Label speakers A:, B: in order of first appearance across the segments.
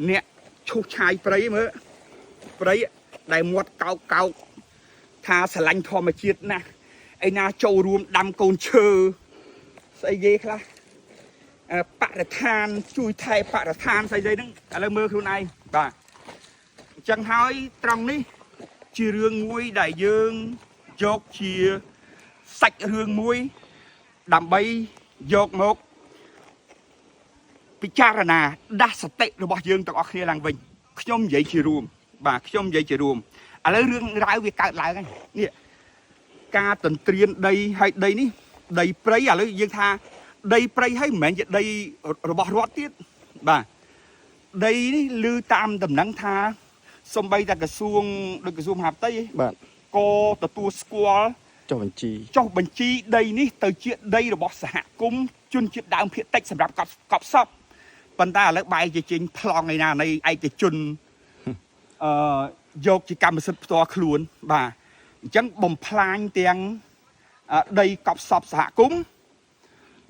A: អ្នកឈូសឆាយព្រៃមើលព្រៃដែលមាត់កោកកោកថាស្រឡាញ់ធម្មជាតិណាស់ឯណាចូលរួមដាំកូនឈើស្អីគេខ្លះបរិស្ថានជួយថែបរិស្ថានស្អីៗហ្នឹងឥឡូវមើលខ្លួនឯងបាទអញ្ចឹងហើយត្រង់នេះជារឿងមួយដែលយើងយកជាសាច់រឿងមួយដើម្បីយកមក ពិចារណាដាស់សតិរបស់យើងទាំងអស់គ្នាឡើងវិញខ្ញុំនិយាយជារួមបាទខ្ញុំនិយាយជារួមឥឡូវរឿងរ៉ាវវាកើតឡើងហើយនេះការទន្ទ្រានដីហើយដីនេះដីព្រៃឥឡូវយើងថាដីព្រៃហើយមិនមែនជាដីរបស់រដ្ឋទៀតបាទដីនេះឮតាមដំណឹងថាសំបីតែក្រសួងដូចក្រសួងមហាផ្ទៃ
B: បាទ
A: ក៏ទទួលស្គាល់
B: ចុះបញ្ជី
A: ចុះបញ្ជីដីនេះទៅជាដីរបស់សហគមន៍ជនជាតិដើមភាគតិចសម្រាប់កប់កប់សពប៉ុន្តែឥឡូវបែរជាចេញប្លង់ឯណានៃឯកជនអឺយកជាកម្មសិទ្ធិផ្ទាល់ខ្លួនបាទអញ្ចឹងបំផ្លាញទាំងដីកប់សពសហគមន៍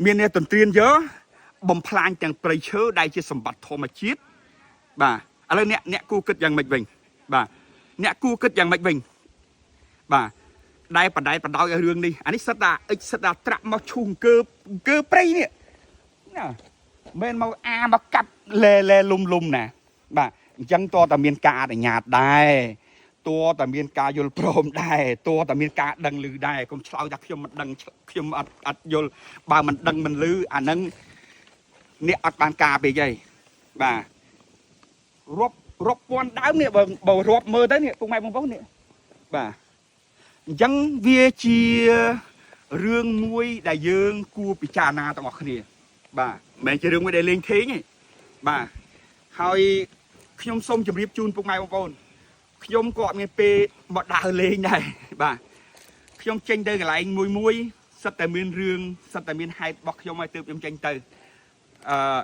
A: មានអ្នកទន្ទ្រានយកបំផ្លាញទាំងព្រៃឈើដែលជាសម្បត្តិធម្មជាតិបាទឥឡូវអ្នកអ្នកគូគិតយ៉ាងម៉េចវិញបាទអ្នកគូគិតយ៉ាងម៉េចវិញបាទ ដែលបដែតបដោយឲ្យរឿងនេះអានេះសិតតាអិចសិតតាត្រាក់មកឈូសអង្គើអង្គើព្រៃនេះណាមិនមកអាមកកាប់លែលែលុំលុំណាបាទអញ្ចឹងតើតាមានការអនុញ្ញាតដែរតើតាមានការយល់ព្រមដែរតើតាមានការដឹងឮដែរកុំឆ្លើយថាខ្ញុំមិនដឹងខ្ញុំអត់អត់យល់បើមិនដឹងមិនឮអាហ្នឹងអ្នកអត់បានការពេកហីបាទរាប់រាប់ពាន់ដើមនេះបើបើរាប់មើលទៅនេះពុកម៉ែបងប្អូននេះបាទ អញ្ចឹងវាជារឿងមួយដែលយើងគួរពិចារណាទាំងអស់គ្នា បាទមិនមែនជារឿងមួយដែលលេងថេងទេបាទហើយខ្ញុំសូមជម្រាបជូនពុកម៉ែបងប្អូនខ្ញុំក៏អត់មានពេលមកដើរលេងដែរបាទខ្ញុំចេញទៅកន្លែងមួយមួយសិតតែមានរឿងសិតតែមានហេតុរបស់ខ្ញុំឲ្យទើបខ្ញុំចេញទៅអឺ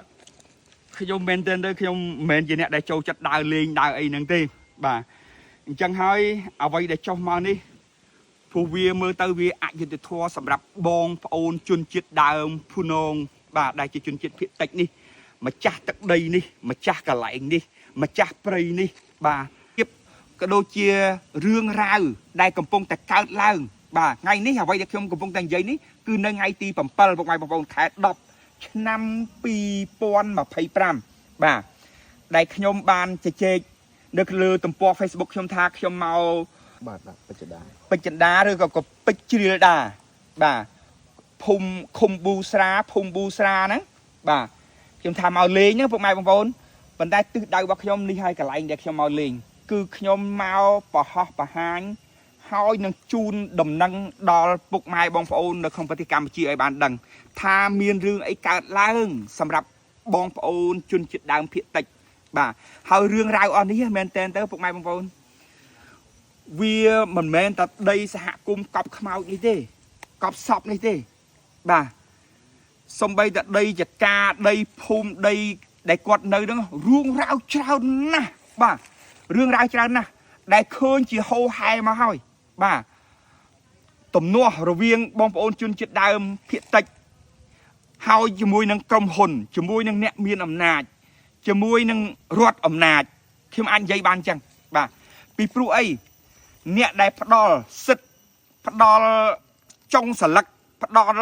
A: ខ្ញុំមែនទែនទៅខ្ញុំមិនមែនជាអ្នកដែលចូលចិត្តដើរលេងដើរអីហ្នឹងទេបាទអញ្ចឹងហើយអ្វីដែលចុះមកនេះ ព្រោះវាមើលទៅវាអយុត្តិធម៌សម្រាប់បងប្អូនជនជាតិដើមភូនងបាទដែលជាជនជាតិភាគតិចនេះម្ចាស់ទឹកដីនេះម្ចាស់កន្លែងនេះម្ចាស់ព្រៃនេះបាទគៀបក៏ដូចជារឿងរ៉ាវដែលកំពុងតែកើតឡើង បាទថ្ងៃនេះអ្វីដែលខ្ញុំកំពុងតែនិយាយនេះគឺនៅថ្ងៃទី7ពុកម៉ែបងប្អូនខែ10ឆ្នាំ2025បាទដែលខ្ញុំបានជជែកនៅលើទំព័រ Facebook ខ្ញុំថាខ្ញុំមក
B: បាទបាទបច្ចដា
A: ពេជ្រចិន្តាឬក៏ក៏ពេជ្រជ្រៀលដាបាទភូមិឃុំប៊ូស្រាភូមិប៊ូស្រាហ្នឹងបាទខ្ញុំថាមកលេងហ្នឹងពុកម៉ែបងប្អូនប៉ុន្តែទិសដៅរបស់ខ្ញុំនេះហើយកន្លែងដែលខ្ញុំមកលេងគឺខ្ញុំមកប្រហោះប្រហាញហើយនឹងជូនដំណឹងដល់ពុកម៉ែបងប្អូននៅក្នុងប្រទេសកម្ពុជាឲ្យបានដឹង ថាមានរឿងអីកើតឡើងសម្រាប់បងប្អូនជនជាតិដើមភាគតិចបាទហើយរឿងរ៉ាវអស់នេះមែនតើទៅពុកម៉ែបងប្អូន វាមិនមែនតែដីសហគមន៍កប់ខ្មោចនេះទេកប់សពនេះទេបាទសំបីតែដីចកាដីភូមិដីដែលគាត់នៅហ្នឹងរឿងរ៉ាវច្រើនណាស់បាទរឿងរ៉ាវច្រើនណាស់ដែលឃើញជាហោហែមកហើយបាទទំនាស់រវាងបងប្អូនជនជាតិដើមភាគតិចហើយជាមួយនឹងក្រុមហ៊ុនជាមួយនឹងអ្នកមានអំណាចជាមួយនឹងរដ្ឋអំណាចខ្ញុំអាចនិយាយបានអញ្ចឹងបាទពីព្រោះអី អ្នកដែលផ្ដល់សិទ្ធិផ្ដល់ចុងសន្លឹកផ្ដល់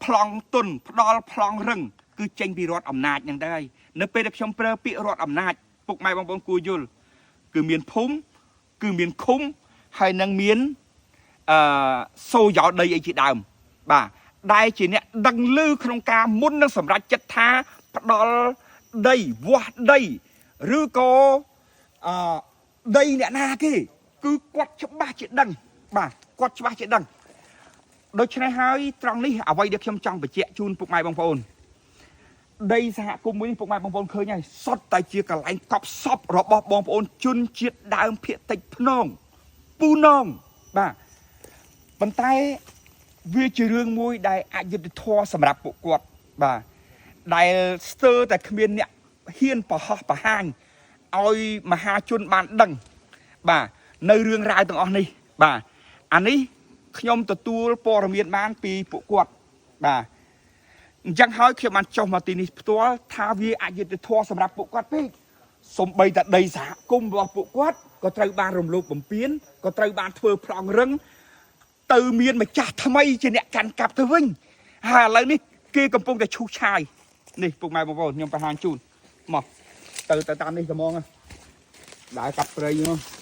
A: ប្លង់ទុនផ្ដល់ប្លង់រឹងគឺចេញពីរដ្ឋអំណាចហ្នឹងដែរនៅពេលដែលខ្ញុំប្រើពាក្យរដ្ឋអំណាចពុកម៉ែបងប្អូនគួរយល់គឺមានភូមិគឺមានឃុំហើយនឹងមានអឺសូយោដីអីជាដើមបាទដែលជាអ្នកដឹងឮក្នុងការមុននឹងសម្រេចចិត្តថាផ្ដល់ដីវាស់ដីឬក៏អឺ ដីអ្នកណាគេគឺគាត់ច្បាស់ជាដឹងបាទគាត់ច្បាស់ជាដឹងដូច្នេះហើយត្រង់នេះអ្វីដែលខ្ញុំចង់បញ្ជាក់ជូនពុកម៉ែបងប្អូនដីសហគមន៍មួយនេះពុកម៉ែបងប្អូនឃើញហើយសុទ្ធតែជាកន្លែងកប់សពរបស់បងប្អូនជនជាតិដើមភាគតិចភ្នងពូនងបាទប៉ុន្តែវាជារឿងមួយដែលអយុត្តិធម៌សម្រាប់ពួកគាត់បាទដែលស្ទើរតែគ្មានអ្នកហ៊ានប្រហោះប្រហាញឲ្យមហាជនបានដឹង បាទនៅរឿងរ៉ាវទាំងអស់នេះបាទអានេះខ្ញុំទទួលព័ត៌មានបានពីពួកគាត់បាទអញ្ចឹងហើយខ្ញុំបានចុះមកទីនេះផ្ទាល់ថាវាអយុត្តិធម៌សម្រាប់ពួកគាត់ពេក សំបីតែដីសហគមន៍របស់ពួកគាត់ក៏ត្រូវបានរំលោភបំពានក៏ត្រូវបានធ្វើប្លង់រឹងទៅមានម្ចាស់ថ្មីជាអ្នកកាន់កាប់ទៅវិញហើយឥឡូវនេះគេកំពុងតែឈូសឆាយនេះពុកម៉ែបងប្អូនខ្ញុំបង្ហាញជូនមកទៅទៅតាមនេះត្មងដើរកាប់ព្រៃមក